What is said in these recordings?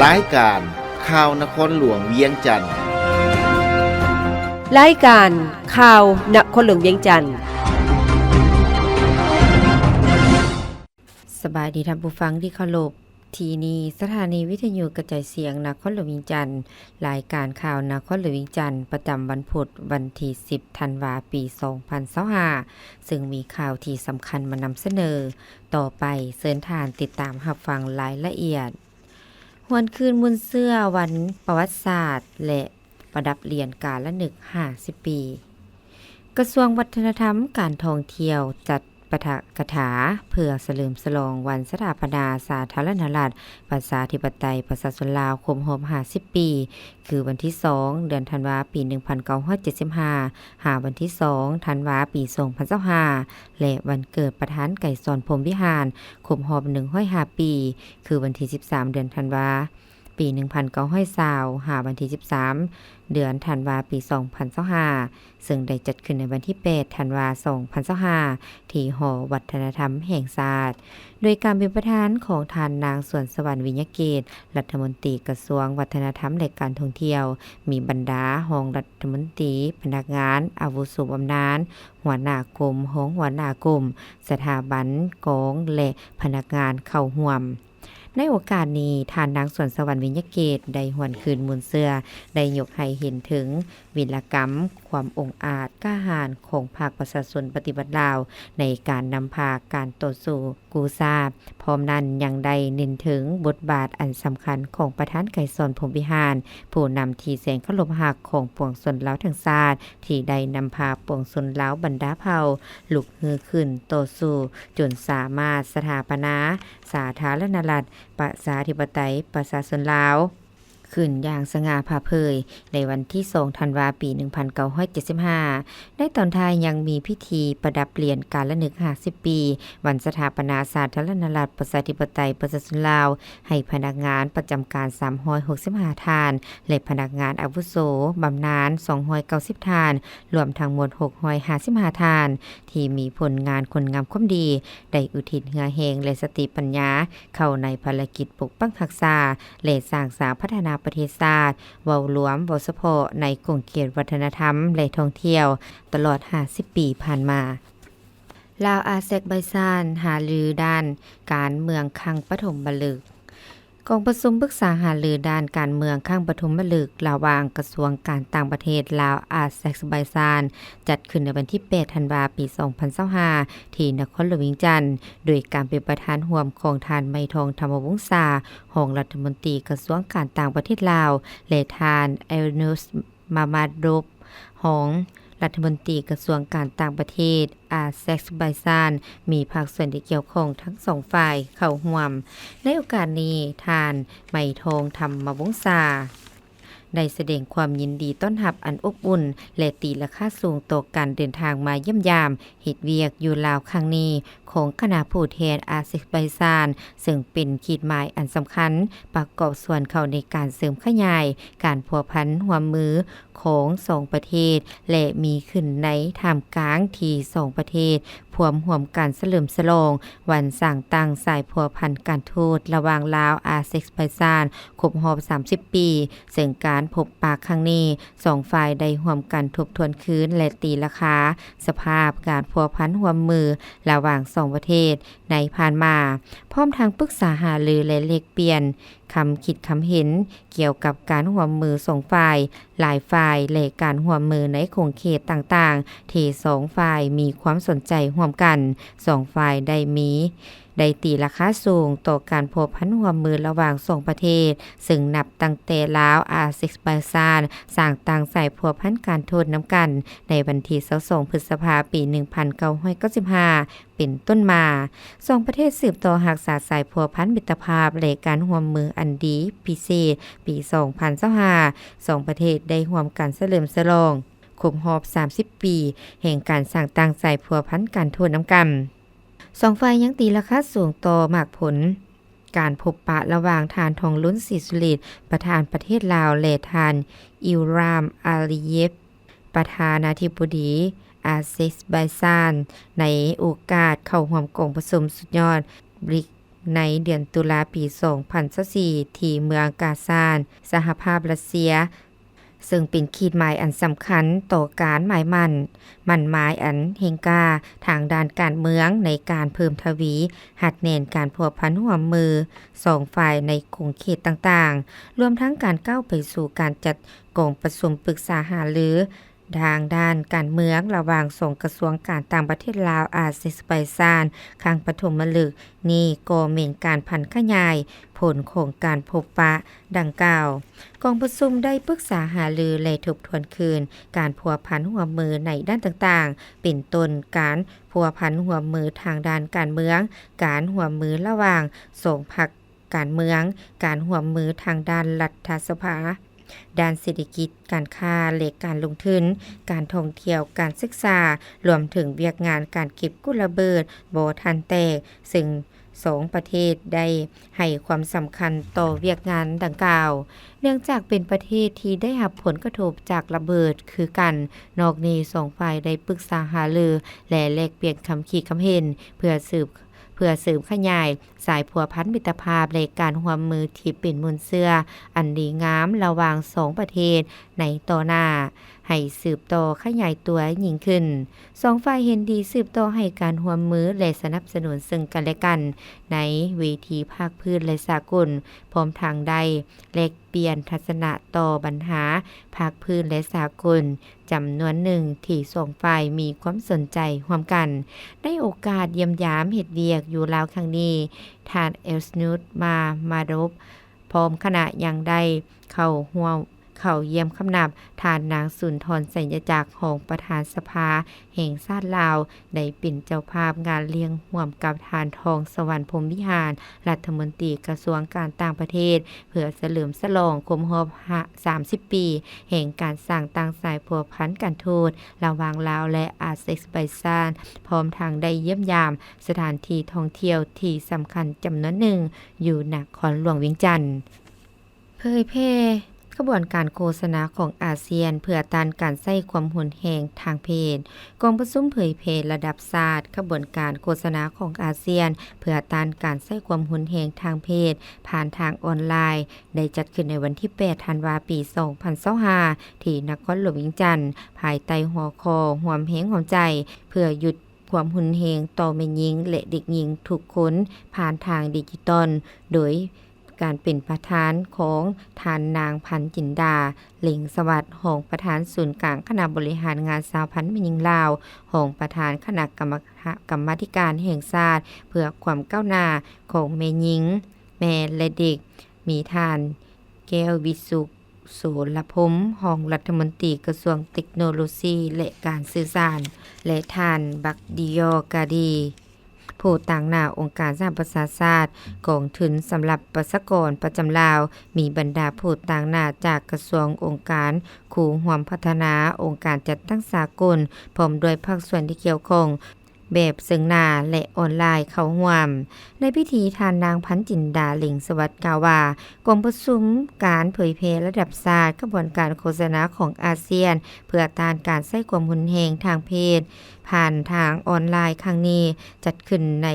ລາຍການຂ່າວນະຄອນຫຼວງວຽງຈັນ. ລາຍການຂ່າວນະຄອນຫຼວງວຽງຈັນ. ສະບາຍດີທ່ານຜູ້ຟັງທີ່ເຄົາລົບ. ທີ່ນີ້ສະຖານີວິທະຍຸກະຈາຍສຽງນະຄອນຫຼວງວຽງຈັນ. ລາຍການຂ່າວນະຄອນຫຼວງວຽງຈັນ ປະຈຳວັນພຸດ ວັນທີສິບ ທັນວາ ປີສອງພັນຊາວຫ້າ ເຊິ່ງມີຂ່າວທີ່ສຳຄັນມານຳສະເໜີ. ຕໍ່ໄປເຊີນທ່ານຕິດຕາມຮັບຟັງລາຍລະອຽດ. ຫວນຄືນມູນເຊື້ອວັນປະຫວັດສາດ ແລະ ປະດັບຫຼຽນກາລະນຶກຫ້າສິບປີ. ກະຊວງວັດທະນະທຳການທ່ອງທ່ຽວ ຈັດປາຖະກະຖາເພື່ອສະເຫຼີມສະຫຼອງວັນສະຖາປະນາສາທາລະນະລັດ ປະຊາທິປະໄຕ ປະຊາຊົນລາວ ຄົບຮອບຫ້າສິບປີ ຄືວັນທີສອງ ເດືອນທັນວາ ປີໜຶ່ງພັນເກົ້າຮ້ອຍເຈັດສິບຫ້າ ຫາວັນທີສອງ ທັນວາ ປີສອງພັນຊາວຫ້າ ແລະ ວັນເກີດປະທານໄກສອນ ພົມວິຫານ ຄົບຮອບໜຶ່ງຮ້ອຍຫ້າປີ ຄືວັນທີສິບສາມ ເດືອນທັນວາ ປີໜຶ່ງພັນເກົ້າຮ້ອຍຊາວ ຫາວັນທີສິບສາມ ເດືອນທັນວາ ປີສອງພັນຊາວຫ້າ ເຊິ່ງໄດ້ຈັດຂຶ້ນໃນວັນທີແປດ ທັນວາ ສອງພັນຊາວຫ້າ ທີ່ຫໍວັດທະນະທຳແຫ່ງຊາດ ໂດຍການເປັນປະທານຂອງທ່ານນາງ ສວນສະຫວັນ ວິຍະເກດ ລັດຖະມົນຕີກະຊວງວັດທະນະທຳ ແລະ ການທ່ອງທ່ຽວ, ມີບັນດາຮອງລັດຖະມົນຕີ, ພະນັກງານອາວຸໂສບຳນານ, ຫົວໜ້າກົມ, ຮອງຫົວໜ້າກົມ, ສະຖາບັນ, ກອງ ແລະ ພະນັກງານເຂົ້າຮ່ວມ. ໃນໂອກາດນີ້, ທ່ານນາງ ສວນສະຫວັນ ວິຍະເກດ ໄດ້ຫວນຄືນມູນເຊື້ອ, ໄດ້ຍົກໃຫ້ເຫັນເຖິງວິລະກຳ, ຄວາມອົງອາດ, ກ້າຫານຂອງພັກປະຊາຊົນປະຕິວັດລາວ ໃນການນຳພາການຕໍ່ສູ້ກູ້ຊາດ. ພ້ອມນັ້ນຍັງໄດ້ເນັ້ນເຖິງບົດບາດອັນສຳຄັນຂອງປະທານໄກສອນ ພົມວິຫານ, ຜູ້ນຳທີ່ແສນເຄົາລົບຮັກຂອງປວງຊົນລາວທັງຊາດ, ທີ່ໄດ້ນຳພາປວງຊົນລາວບັນດາເຜົ່າ ລຸກຮືຂຶ້ນຕໍ່ສູ້ ຈົນສາມາດສະຖາປະນາ ສາທາລະນະລັດ ປະຊາທິປະໄຕ ປະຊາຊົນລາວ ຂຶ້ນຢ່າງສະຫງ່າຜ່າເຜີຍ ໃນວັນທີສອງ ທັນວາ ປີໜຶ່ງພັນເກົ້າຮ້ອຍເຈັດສິບຫ້າ. ໃນຕອນທ້າຍຍັງມີພິທີປະດັບຫຼຽນກາລະນຶກຫ້າສິບປີ ວັນສະຖາປະນາສາທາລະນະລັດ ປະຊາທິປະໄຕ ປະຊາຊົນລາວ ໃຫ້ພະນັກງານປະຈຳການ ສາມຮ້ອຍຫົກສິບຫ້າທ່ານ ແລະ ພະນັກງານອາວຸໂສບຳນານ ສອງຮ້ອຍເກົ້າສິບທ່ານ, ລວມທັງໝົດ ຫົກຮ້ອຍຫ້າສິບຫ້າທ່ານ ທີ່ມີຜົນງານຄຸນງາມຄວາມດີ ໄດ້ອຸທິດເຫື່ອແຮງ ແລະ ສະຕິປັນຍາ ເຂົ້າໃນພາລະກິດປົກປັກຮັກສາ ແລະ ສ້າງສາພັດທະນາປະເທດຊາດ ເວົ້າລວມ, ເວົ້າສະເພາະໃນຂົງເຂດວັດທະນະທຳ ແລະ ທ່ອງທ່ຽວ ຕະຫຼອດຫ້າສິບປີຜ່ານມາ. ລາວອາແຊກໄບຊານ ຫາລືດ້ານການເມືອງຄັ້ງປະຖົມມະລຶກ. ກອງປະຊຸມປຶກສາຫາລືດ້ານການເມືອງຄັ້ງປະຖົມມະລຶກ ລະຫວ່າງກະຊວງການຕ່າງປະເທດລາວ ອາແຊກໄບຊານ ຈັດຂຶ້ນໃນວັນທີແປດ ທັນວາ ປີສອງພັນຊາວຫ້າ ທີ່ນະຄອນຫຼວງວຽງຈັນ ໂດຍການເປັນປະທານຮ່ວມຂອງທ່ານ ໄມທອງ ທຳມະວົງສາ ຮອງລັດຖະມົນຕີກະຊວງການຕ່າງປະເທດລາວ ແລະ ທ່ານ ເອລະນູສ ມາມາໂດບ ຮອງລັດຖະມົນຕີກະຊວງການຕ່າງປະເທດ ອາແຊກໄບຊານ ມີພາກສ່ວນທີ່ກ່ຽວຂ້ອງທັງສອງຝ່າຍເຂົ້າຮ່ວມ. ໃນໂອກາດນີ້, ທ່ານ ໄມທອງ ທຳມະວົງສາ ໄດ້ສະແດງຄວາມຍິນດີຕ້ອນຮັບອັນອົບອຸ່ນ ແລະ ຕີລາຄາສູງຕໍ່ການເດີນທາງມາຢ້ຽມຢາມ ເຮັດວຽກຢູ່ລາວຄັ້ງນີ້ ຂອງຄະນະຜູ້ແທນອາເຊບາຍຈານ, ເຊິ່ງເປັນຂີດໝາຍອັນສຳຄັນ ປະກອບສ່ວນເຂົ້າໃນການເສີມຂະຫຍາຍການພົວພັນຮ່ວມມືຂອງສອງປະເທດ ແລະ ມີຂຶ້ນໃນທ່າມກາງທີ່ສອງປະເທດພວມຮ່ວມກັນສະເຫຼີມສະຫຼອງວັນສ້າງຕັ້ງສາຍພົວພັນການທູດລະຫວ່າງລາວ-ອາເຊບາຍຈານ ຄົບຮອບສາມສິບປີ, ເຊິ່ງການພົບປະຄັ້ງນີ້ ສອງຝ່າຍໄດ້ຮ່ວມກັນທົບທວນຄືນ ແລະ ຕີລາຄາສະພາບການພົວພັນຮ່ວມມືລະຫວ່າງສອງປະເທດໃນຜ່ານມາ, ພ້ອມທັງປຶກສາຫາລື ແລະ ແລກປ່ຽນຄຳຄິດຄຳເຫັນກ່ຽວກັບການຮ່ວມມືສອງຝ່າຍ, ຫຼາຍຝ່າຍ ແລະ ການຮ່ວມມືໃນຂົງເຂດຕ່າງໆ ທີ່ສອງຝ່າຍມີຄວາມສົນໃຈຮ່ວມກັນ. ສອງຝ່າຍໄດ້ມີ ໄດ້ຕີລາຄາສູງຕໍ່ການພົວພັນຮ່ວມມືລະຫວ່າງສອງປະເທດ, ເຊິ່ງນັບຕັ້ງແຕ່ລາວ-ອາເຊບາຍຈານສ້າງຕັ້ງສາຍພົວພັນການທູດນຳກັນໃນວັນທີຊາວສອງ ພຶດສະພາ ປີໜຶ່ງພັນເກົ້າຮ້ອຍເກົ້າສິບຫ້າ ເປັນຕົ້ນມາ, ສອງປະເທດສືບຕໍ່ຮັກສາສາຍພົວພັນມິດຕະພາບ ແລະ ການຮ່ວມມືອັນດີພິເສດ. ປີສອງພັນຊາວຫ້າ ສອງປະເທດໄດ້ຮ່ວມກັນສະເຫຼີມສະຫຼອງຄົບຮອບສາມສິບປີແຫ່ງການສ້າງຕັ້ງສາຍພົວພັນການທູດນຳກັນ. ສອງຝ່າຍຍັງຕີລາຄາສູງຕໍ່ໝາກຜົນການພົບປະລະຫວ່າງທ່ານ ທອງລຸນ ສີສຸລິດ ປະທານປະເທດລາວ ແລະ ທ່ານ ອິລຮາມ ອາລີເຢບ ປະທານາທິບໍດີອາເຊບາຍຈານ ໃນໂອກາດເຂົ້າຮ່ວມກອງປະຊຸມສຸດຍອດບຣິກ ໃນເດືອນຕຸລາປີສອງພັນຊາວສີ່ ທີ່ເມືອງກາຊານ ສະຫະພາບຣັດເຊຍ, ເຊິ່ງເປັນຂີດໝາຍອັນສຳຄັນຕໍ່ການໝາຍໝັ້ນ ໝັ້ນໝາຍອັນເຄັ່ງກ້າທາງດ້ານການເມືອງ ໃນການເພີ່ມທະວີຮັດແໜ້ນການພົວພັນຮ່ວມມືສອງຝ່າຍໃນຂົງເຂດຕ່າງໆ, ລວມທັງການກ້າວໄປສູ່ການຈັດກອງປະຊຸມປຶກສາຫາລື ທາງດ້ານການເມືອງລະຫວ່າງສອງກະຊວງການຕ່າງປະເທດລາວ-ອາເຊບາຍຈານ ຄັ້ງປະຖົມມະລຶກ. ນີ້ກໍແມ່ນການຜັນຂະຫຍາຍຜົນຂອງການພົບປະດັ່ງກ່າວ. ກອງປະຊຸມໄດ້ປຶກສາຫາລື ແລະ ທົບທວນຄືນການພົວພັນຮ່ວມມືໃນດ້ານຕ່າງໆ ເປັນຕົ້ນການພົວພັນຮ່ວມມືທາງດ້ານການເມືອງ, ການຮ່ວມມືລະຫວ່າງສອງພັກ ການເມືອງ, ການຮ່ວມມືທາງດ້ານລັດຖະສະພາ, ດ້ານເສດຖະກິດ, ການຄ້າ ແລະ ການລົງທຶນ, ການທ່ອງທ່ຽວ, ການສຶກສາ, ລວມເຖິງວຽກງານການເກັບກູ້ລະເບີດບໍ່ທັນແຕກ, ເຊິ່ງສອງປະເທດໄດ້ໃຫ້ຄວາມສຳຄັນຕໍ່ວຽກງານດັ່ງກ່າວ ເນື່ອງຈາກເປັນປະເທດທີ່ໄດ້ຮັບຜົນກະທົບຈາກລະເບີດຄືກັນ. ນອກນີ້ສອງຝ່າຍໄດ້ປຶກສາຫາລື ແລະ ແລກປ່ຽນຄຳຄິດຄຳເຫັນ ເພື່ອສືບ ເພື່ອເສີມຂະຫຍາຍສາຍພົວພັນມິດຕະພາບ ແລະ ການຮ່ວມມືທີ່ເປັນມູນເຊື້ອອັນດີງາມລະຫວ່າງສອງປະເທດໃນຕໍ່ໜ້າ ໃຫ້ສືບຕໍ່ຂະຫຍາຍຕົວຍິ່ງຂຶ້ນ. ສອງຝ່າຍເຫັນດີສືບຕໍ່ໃຫ້ການຮ່ວມມື ແລະ ສະໜັບສະໜູນເຊິ່ງກັນແລະກັນໃນເວທີພາກພື້ນ ແລະ ສາກົນ, ພ້ອມທັງໄດ້ແລກປ່ຽນທັດສະນະຕໍ່ບັນຫາພາກພື້ນ ແລະ ສາກົນ ຈຳນວນໜຶ່ງທີ່ສອງຝ່າຍມີຄວາມສົນໃຈຮ່ວມກັນ. ໃນໂອກາດຢ້ຽມຢາມເຮັດວຽກຢູ່ລາວຄັ້ງນີ້, ທ່ານ ເອລສະນຸດ ມາມາໂດບ ພ້ອມຄະນະຍັງໄດ້ເຂົ້າຮ່ວມ ເຂົ້າຢ້ຽມຄຳນັບທ່ານນາງ ສຸນທອນ ໄຊຍະຈັກ ຮອງປະທານສະພາແຫ່ງຊາດລາວ ໄດ້ເປັນເຈົ້າພາບງານລ້ຽງຮ່ວມກັບທ່ານ ທອງສະຫວັນ ພົມວິຫານ ລັດຖະມົນຕີກະຊວງການຕ່າງປະເທດ ເພື່ອສະເຫຼີມສະຫຼອງຄົບຮອບຫ້າ ສາມສິບປີແຫ່ງການສ້າງຕັ້ງສາຍພົວພັນການທູດລະຫວ່າງລາວ ແລະ ອາເຊບາຍຈານ, ພ້ອມທັງໄດ້ຢ້ຽມຢາມສະຖານທີ່ທ່ອງທ່ຽວທີ່ສຳຄັນຈຳນວນໜຶ່ງຢູ່ນະຄອນຫຼວງວຽງຈັນ. ເຜີຍແຜ່ຂະບວນການໂຄສະນາຂອງອາຊຽນເພື່ອຕ້ານການໃຊ້ຄວາມຮຸນແຮງທາງເພດ. ກອງປະຊຸມເຜີຍແຜ່ລະດັບຊາດ ຂະບວນການໂຄສະນາຂອງອາຊຽນເພື່ອຕ້ານການໃຊ້ຄວາມຮຸນແຮງທາງເພດຜ່ານທາງອອນລາຍ ໄດ້ຈັດຂຶ້ນໃນວັນທີແປດ ທັນວາ ປີສອງພັນຊາວຫ້າ ທີ່ນະຄອນຫຼວງວຽງຈັນ, ພາຍໃຕ້ຫົວຂໍ້ ຮ່ວມແຮງຮ່ວມໃຈເພື່ອຢຸດຄວາມຮຸນແຮງຕໍ່ແມ່ຍິງ ແລະ ເດັກຍິງທຸກຄົນຜ່ານທາງດິຈິຕອນ, ໂດຍ ການເປັນປະທານຂອງທ່ານນາງ ພັນຈິນດາ ເລັງສະຫວັດ ຮອງປະທານສູນກາງຄະນະບໍລິຫານງານສະຫະພັນແມ່ຍິງລາວ, ຮອງປະທານຄະນະກຳມະ ກຳມາທິການແຫ່ງຊາດເພື່ອຄວາມກ້າວໜ້າຂອງແມ່ຍິງ, ແມ່ ແລະ ເດັກ, ມີທ່ານ ແກ້ວວິສຸກ ໂສລະພົມ ຮອງລັດຖະມົນຕີກະຊວງເຕັກໂນໂລຊີ ແລະ ການສື່ສານ ແລະ ທ່ານ ບັກດີຢໍ ກາດີ ຜູ້ຕາງໜ້າອົງການສະຫະປະຊາຊາດ, ກອງທຶນສຳລັບປະຊາກອນປະຈຳລາວ, ມີບັນດາຜູ້ຕາງໜ້າຈາກກະຊວງ, ອົງການຄູ່ຮ່ວມພັດທະນາ, ອົງການຈັດຕັ້ງສາກົນ, ພ້ອມດ້ວຍພາກສ່ວນທີ່ກ່ຽວຂ້ອງແບບເຊິ່ງໜ້າ ແລະ ອອນລາຍເຂົ້າຮ່ວມ. ໃນພິທີ, ທ່ານນາງ ພັນຈິນດາ ເລັງສະຫວັດ ກ່າວວ່າ ກອງປະຊຸມການເຜີຍແຜ່ລະດັບຊາດ ຂະບວນການໂຄສະນາຂອງອາຊຽນ ເພື່ອຕ້ານການໃຊ້ຄວາມຮຸນແຮງທາງເພດ ຜ່ານທາງອອນລາຍຄັ້ງນີ້ ຈັດຂຶ້ນໃນ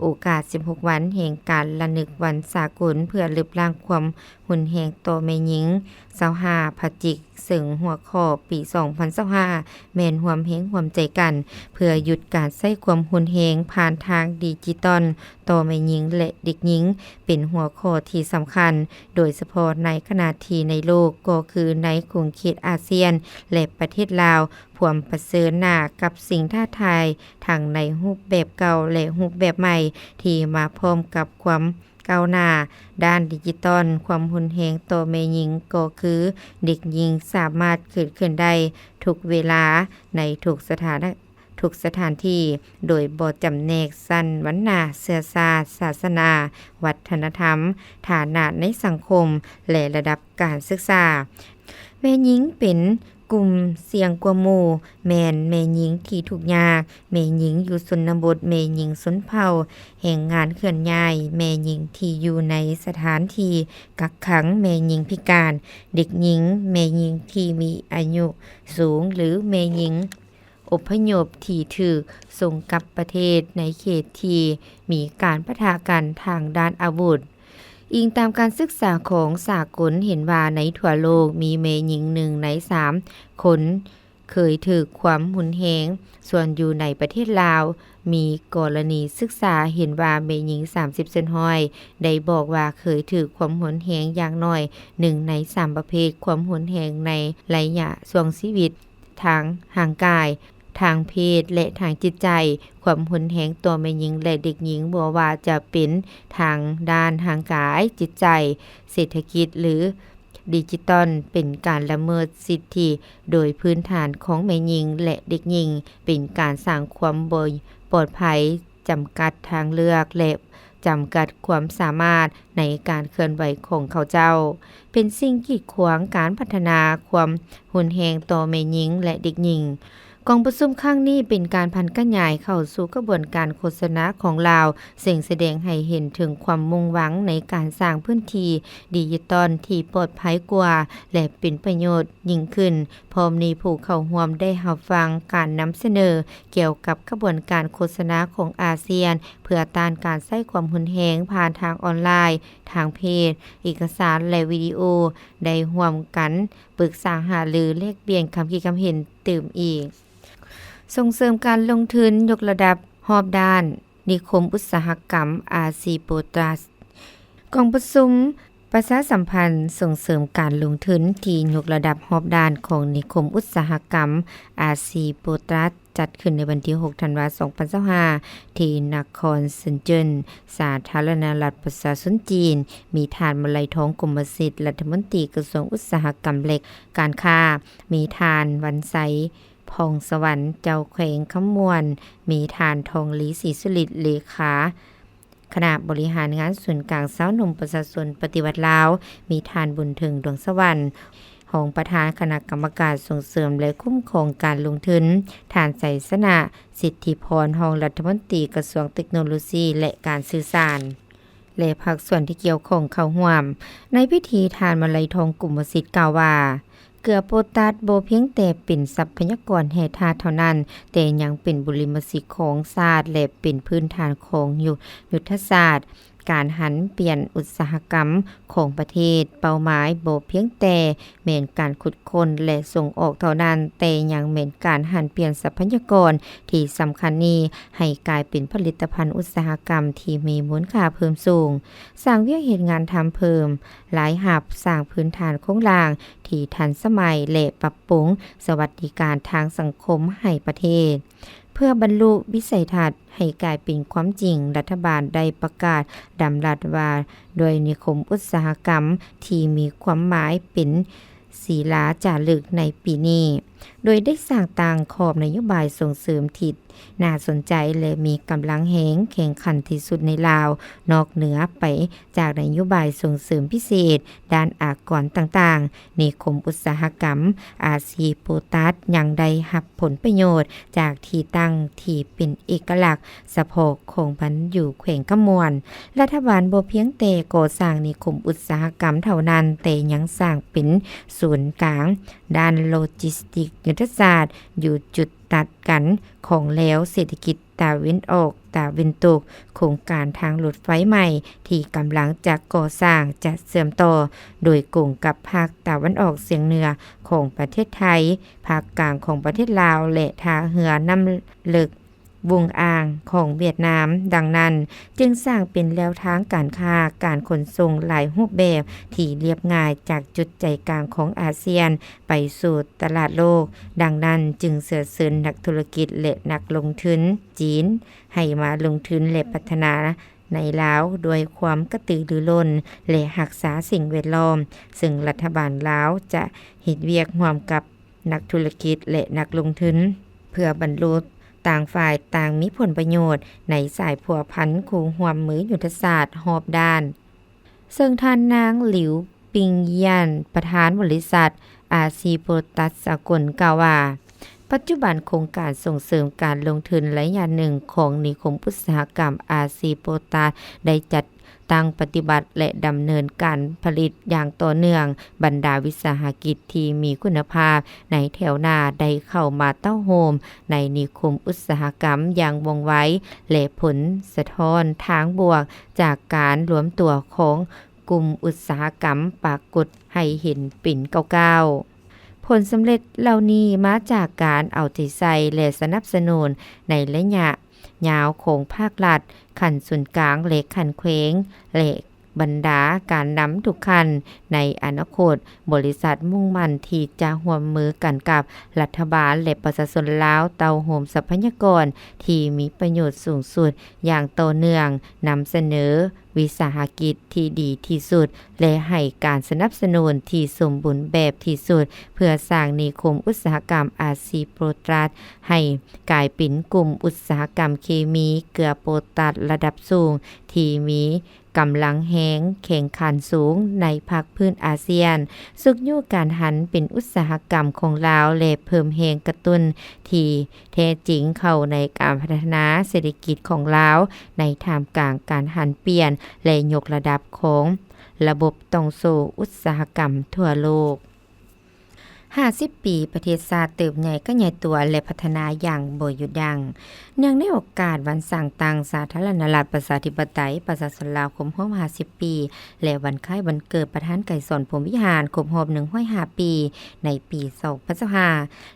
ໂອກາດສິບຫົກວັນແຫ່ງການລະນຶກວັນສາກົນເພື່ອລຶບລ້າງຄວາມຮຸນແຮງຕໍ່ແມ່ຍິງ ຊາວຫ້າ ພະຈິກ, ເຊິ່ງຫົວຂໍ້ປີສອງພັນຊາວຫ້າ ແມ່ນຮ່ວມແຮງຮ່ວມໃຈກັນ ເພື່ອຢຸດການໃຊ້ຄວາມຮຸນແຮງຜ່ານທາງດິຈິຕອນຕໍ່ແມ່ຍິງ ແລະ ເດັກຍິງ ເປັນຫົວຂໍ້ທີ່ສຳຄັນ, ໂດຍສະເພາະໃນຂະນະທີ່ໃນໂລກ ກໍຄືໃນຂົງເຂດອາຊຽນ ແລະ ປະເທດລາວ ພວມປະເຊີນໜ້າກັບສິ່ງທ້າທາຍ ທັງໃນຮູບແບບເກົ່າ ແລະ ຮູບແບບໃໝ່ ທີ່ມາພ້ອມກັບຄວາມກ້າວໜ້າດ້ານດິຈິຕອນ. ຄວາມຮຸນແຮງຕໍ່ແມ່ຍິງກໍຄືເດັກຍິງສາມາດເກີດຂຶ້ນໄດ້ທຸກເວລາ ໃນທຸກສະຖານະ ທຸກສະຖານທີ່ ໂດຍບໍ່ຈຳແນກຊັ້ນວັນນະ, ເຊື້ອຊາດ, ສາສະໜາ, ວັດທະນະທຳ, ຖານະໃນສັງຄົມ ແລະ ລະດັບການສຶກສາ. ແມ່ຍິງເປັນກຸ່ມສ່ຽງກວ່າໝູ່ ແມ່ນແມ່ຍິງທີ່ທຸກຍາກ, ແມ່ຍິງຢູ່ຊົນນະບົດ, ແມ່ຍິງຊົນເຜົ່າ, ແຮງງານເຄື່ອນຍ້າຍ, ແມ່ຍິງທີ່ຢູ່ໃນສະຖານທີ່ກັກຂັງ, ແມ່ຍິງພິການ, ເດັກຍິງ, ແມ່ຍິງທີ່ມີອາຍຸສູງ ຫຼື ແມ່ຍິງ ອົບພະຍົບທີ່ຖືກສົ່ງກັບປະເທດໃນເຂດທີ່ມີການປະທະກັນທາງດ້ານອາວຸດ. ອີງຕາມການສຶກສາຂອງສາກົນເຫັນວ່າໃນທົ່ວໂລກມີແມ່ຍິງໜຶ່ງໃນສາມຄົນເຄີຍຖືກຄວາມຮຸນແຮງ, ສ່ວນຢູ່ໃນປະເທດລາວ ມີກໍລະນີສຶກສາເຫັນວ່າແມ່ຍິງສາມສິບສ່ວນຮ້ອຍໄດ້ບອກວ່າເຄີຍຖືກຄວາມຮຸນແຮງຢ່າງໜ້ອຍໜຶ່ງໃນສາມປະເພດຄວາມຮຸນແຮງໃນໄລຍະຊ່ວງຊີວິດ. ທາງຮ່າງກາຍ, ທາງເພດ ແລະ ທາງຈິດໃຈ. ຄວາມຮຸນແຮງຕໍ່ແມ່ຍິງ ແລະ ເດັກຍິງ ບໍ່ວ່າຈະເປັນທາງດ້ານຮ່າງກາຍ, ຈິດໃຈ, ເສດຖະກິດ ຫຼື ດິຈິຕອນ ເປັນການລະເມີດສິດທິໂດຍພື້ນຖານຂອງແມ່ຍິງ ແລະ ເດັກຍິງ, ເປັນການສ້າງຄວາມບໍ່ປອດໄພ, ຈຳກັດທາງເລືອກ ແລະ ຈຳກັດຄວາມສາມາດໃນການເຄື່ອນໄຫວຂອງເຂົາເຈົ້າ, ເປັນສິ່ງກີດຂວາງການພັດທະນາຄວາມຮຸນແຮງຕໍ່ແມ່ຍິງ ແລະ ເດັກຍິງ. ກອງປະຊຸມຄັ້ງນີ້ເປັນການຜັນຂະຫຍາຍເຂົ້າສູ່ຂະບວນການໂຄສະນາຂອງລາວ, ເຊິ່ງສະແດງໃຫ້ເຫັນເຖິງຄວາມມຸ່ງຫວັງໃນການສ້າງພື້ນທີ່ດິຈິຕອນທີ່ປອດໄພກວ່າ ແລະ ເປັນປະໂຫຍດຍິ່ງຂຶ້ນ. ພ້ອມນີ້ຜູ້ເຂົ້າຮ່ວມໄດ້ຮັບຟັງການນຳສະເໜີກ່ຽວກັບຂະບວນການໂຄສະນາຂອງອາຊຽນ ເພື່ອຕ້ານການໃຊ້ຄວາມຮຸນແຮງຜ່ານທາງອອນລາຍ, ທາງເພດ, ເອກະສານ ແລະ ວິດີໂອ, ໄດ້ຮ່ວມກັນປຶກສາຫາລືແລກປ່ຽນຄຳຄິດຄຳເຫັນຕື່ມອີກ. ສົ່ງເສີມການລົງທຶນຍົກລະດັບຮອບດ້ານນິຄົມອຸດສາຫະກຳ ອາຊີ ໂປຕັສ. ກອງປະຊຸມປະຊາສຳພັນສົ່ງເສີມການລົງທຶນທີ່ຍົກລະດັບຮອບດ້ານຂອງນິຄົມອຸດສາຫະກຳ ອາຊີ ໂປຕັສ ຈັດຂຶ້ນໃນວັນທີຫົກ ທັນວາ ສອງພັນຊາວຫ້າ ທີ່ນະຄອນເຊິນເຈິນ ສາທາລະນະລັດປະຊາຊົນຈີນ, ມີທ່ານ ມະໄລທອງ ກົມມະສິດ ລັດຖະມົນຕີກະຊວງອຸດສາຫະກຳ ແລະ ການຄ້າ, ມີທ່ານ ວັນໄຊ ຜ່ອງສະຫວັນ ເຈົ້າແຂວງຄຳມ່ວນ, ມີທ່ານ ທອງລີ ສີສຸລິດ ເລຂາຄະນະບໍລິຫານງານສູນກາງຊາວໜຸ່ມປະຊາຊົນປະຕິວັດລາວ, ມີທ່ານ ບຸນເຖິງ ດວງສະຫວັນ ຮອງປະທານຄະນະກຳມະການສົ່ງເສີມ ແລະ ຄຸ້ມຄອງການລົງທຶນ, ທ່ານ ໄຊຊະນະ ສິດທິພອນ ຮອງລັດຖະມົນຕີກະຊວງເຕັກໂນໂລຊີ ແລະ ການສື່ສານ ແລະ ພາກສ່ວນທີ່ກ່ຽວຂ້ອງເຂົ້າຮ່ວມ. ໃນພິທີ ທ່ານ ມະໄລທອງ ກົມມະສິດ ກ່າວວ່າ ເກືອໂປຕັດບໍ່ພຽງແຕ່ເປັນຊັບພະຍາກອນແຮ່ທາດເທົ່ານັ້ນ, ແຕ່ຍັງເປັນບຸລິມະສິດຂອງຊາດ ແລະ ເປັນພື້ນຖານຂອງຍຸ ຍຸດທະສາດການຫັນປ່ຽນອຸດສາຫະກຳຂອງປະເທດ. ເປົ້າໝາຍບໍ່ພຽງແຕ່ແມ່ນການຂຸດຄົ້ນ ແລະ ສົ່ງອອກເທົ່ານັ້ນ, ແຕ່ຍັງແມ່ນການຫັນປ່ຽນຊັບພະຍາກອນທີ່ສຳຄັນນີ້ໃຫ້ກາຍເປັນຜະລິດຕະພັນອຸດສາຫະກຳທີ່ມີມູນຄ່າເພີ່ມສູງ, ສ້າງວຽກເຮັດງານທຳເພີ່ມ, ລາຍຮັບ, ສ້າງພື້ນຖານໂຄງລ່າງທີ່ທັນສະໄໝ ແລະ ປັບປຸງສະຫວັດດີການທາງສັງຄົມໃຫ້ປະເທດ. ເພື່ອບັນລຸວິໄສທັດໃຫ້ກາຍເປັນຄວາມຈິງ, ລັດຖະບານໄດ້ປະກາດດຳລັດວ່າດ້ວຍນິຄົມອຸດສາຫະກຳທີ່ມີຄວາມໝາຍເປັນສີລາຈາລຶກໃນປີນີ້, ໂດຍໄດ້ສ້າງຕັ້ງຂອບນະໂຍບາຍສົ່ງເສີມທີ່ໜ້າສົນໃຈ ແລະ ມີກຳລັງແຮງແຂ່ງຂັນທີ່ສຸດໃນລາວ, ນອກເໜືອໄປຈາກນະໂຍບາຍສົ່ງເສີມພິເສດດ້ານອາກອນຕ່າງໆ, ນິຄົມອຸດສາຫະກຳ ອາຊີ ໂປຕັສ ຍັງໄດ້ຮັບ ຜົນປະໂຫຍດຈາກທີ່ຕັ້ງທີ່ເປັນເອກະລັກສະເພາະຂອງມັນຢູ່ແຂວງຄຳມ່ວນ. ລັດຖະບານບໍ່ພຽງແຕ່ກໍ່ສ້າງນິຄົມອຸດສາຫະກຳເທົ່ານັ້ນ, ແຕ່ຍັງສ້າງເປັນສູນກາງດ້ານໂລຈິສຕິກຍຸດທະສາດຢູ່ຈຸດຕັດກັນຂອງແລວເສດຖະກິດຕາເວັນອອກ ຕາເວັນຕົກ, ໂຄງການທາງລົດໄຟໃໝ່ທີ່ກຳລັງຈະກໍ່ສ້າງຈະເຊື່ອມຕໍ່ໂດຍກົງກັບພາກຕາເວັນອອກສຽງເໜືອຂອງປະເທດໄທ, ພາກກາງຂອງປະເທດລາວ ແລະ ທ່າເຮືອນ້ຳເລິກວຸງອາງຂອງຫວຽດນາມ. ດັ່ງນັ້ນ, ຈຶ່ງສ້າງເປັນແລວທາງການຄ້າ, ການຂົນສົ່ງຫຼາຍຮູບແບບທີ່ລຽບງ່າຍຈາກຈຸດໃຈກາງຂອງອາຊຽນໄປສູ່ຕະຫຼາດໂລກ. ດັ່ງນັ້ນ, ຈຶ່ງເຊື້ອເຊີນນັກທຸລະກິດ ແລະ ນັກລົງທຶນຈີນໃຫ້ມາລົງທຶນ ແລະ ພັດທະນາໃນລາວດ້ວຍຄວາມກະຕືລືລົ້ນ ແລະ ຮັກສາສິ່ງແວດລ້ອມ, ເຊິ່ງລັດຖະບານລາວຈະເຮັດວຽກຮ່ວມກັບ ນັກທຸລະກິດ ແລະ ນັກລົງທຶນ ເພື່ອບັນລຸຕ່າງຝ່າຍຕ່າງມີຜົນປະໂຫຍດໃນສາຍພົວພັນຄູ່ຮ່ວມມືຍຸດທະສາດຮອບດ້ານ. ເຊິ່ງທ່ານນາງ ຫຼິວ ປິງຢຽນ ປະທານບໍລິສັດ ອາຊີ ໂປຕັສ ສາກົນ ກ່າວວ່າ, ປັດຈຸບັນ, ໂຄງການສົ່ງເສີມການລົງທຶນໄລຍະໜຶ່ງຂອງນິຄົມອຸດສາຫະກຳອາຊີໂປຕາດ ໄດ້ຈັດຕັ້ງປະຕິບັດ ແລະ ດຳເນີນການຜະລິດຢ່າງຕໍ່ເນື່ອງ. ບັນດາວິສາຫະກິດທີ່ມີຄຸນນະພາບໃນແຖວໜ້າໄດ້ເຂົ້າມາເຕົ້າໂຮມໃນນິຄົມອຸດສາຫະກຳຢ່າງວ່ອງໄວ ແລະ ຜົນສະທ້ອນທາງບວກຈາກການລວມຕົວຂອງກຸ່ມອຸດສາຫະກຳປາກົດໃຫ້ເຫັນເປັນກ້າວໆ. ຜົນສຳເລັດເຫຼົ່ານີ້ມາຈາກການເອົາໃຈໃສ່ ແລະ ສະໜັບສະໜູນໃນໄລຍະຍາວຂອງພາກລັດ, ຂັ້ນສູນກາງ ແລະ ຂັ້ນແຂວງ ແລະ ບັນດາການນຳທຸກຂັ້ນ. ໃນອະນາຄົດ, ບໍລິສັດມຸ່ງໝັ້ນທີ່ຈະຮ່ວມມືກັນກັບລັດຖະບານ ແລະ ປະຊາຊົນລາວ ເຕົ້າໂຮມຊັບພະຍາກອນທີ່ມີປະໂຫຍດສູງສຸດຢ່າງຕໍ່ເນື່ອງ, ນຳສະເໜີ ວິສາຫະກິດທີ່ດີທີ່ສຸດ ແລະ ໃຫ້ການສະໜັບສະໜູນທີ່ສົມບູນແບບທີ່ສຸດ ເພື່ອສ້າງນິຄົມອຸດສາຫະກຳອາຊີໂປຕາດ ໃຫ້ກາຍເປັນກຸ່ມອຸດສາຫະກຳເຄມີເກືອໂປຕາດລະດັບສູງ ທີ່ມີກຳລັງແຮງແຂ່ງຂັນສູງໃນພາກພື້ນອາຊຽນ, ຊຸກຍູ້ການຫັນເປັນອຸດສາຫະກຳຂອງລາວ ແລະ ເພີ່ມແຮງກະຕຸ້ນທີ່ແທ້ຈິງເຂົ້າໃນການພັດທະນາເສດຖະກິດຂອງລາວ ໃນທ່າມກາງການຫັນປ່ຽນ ແລະ ຍົກລະດັບຂອງລະບົບຕ່ອງໂສ້ອຸດສາຫະກຳທົ່ວໂລກ. ຫ້າສິບປີ, ປະເທດຊາດເຕີບໃຫຍ່ຂະຫຍາຍຕົວ ແລະ ພັດທະນາຢ່າງບໍ່ຢຸດຢັ້ງ. ເນື່ອງໃນໂອກາດວັນສ້າງຕັ້ງສາທາລະນະລັດປະຊາທິປະໄຕປະຊາຊົນລາວຄົບຮອບຫ້າສິບປີ ແລະ ວັນຄ້າຍວັນເກີດປະທານໄກສອນ ພົມວິຫານ ຄົບຮອບໜຶ່ງຮ້ອຍຫ້າປີ ໃນປີສອງພັນຊາວຫ້າ,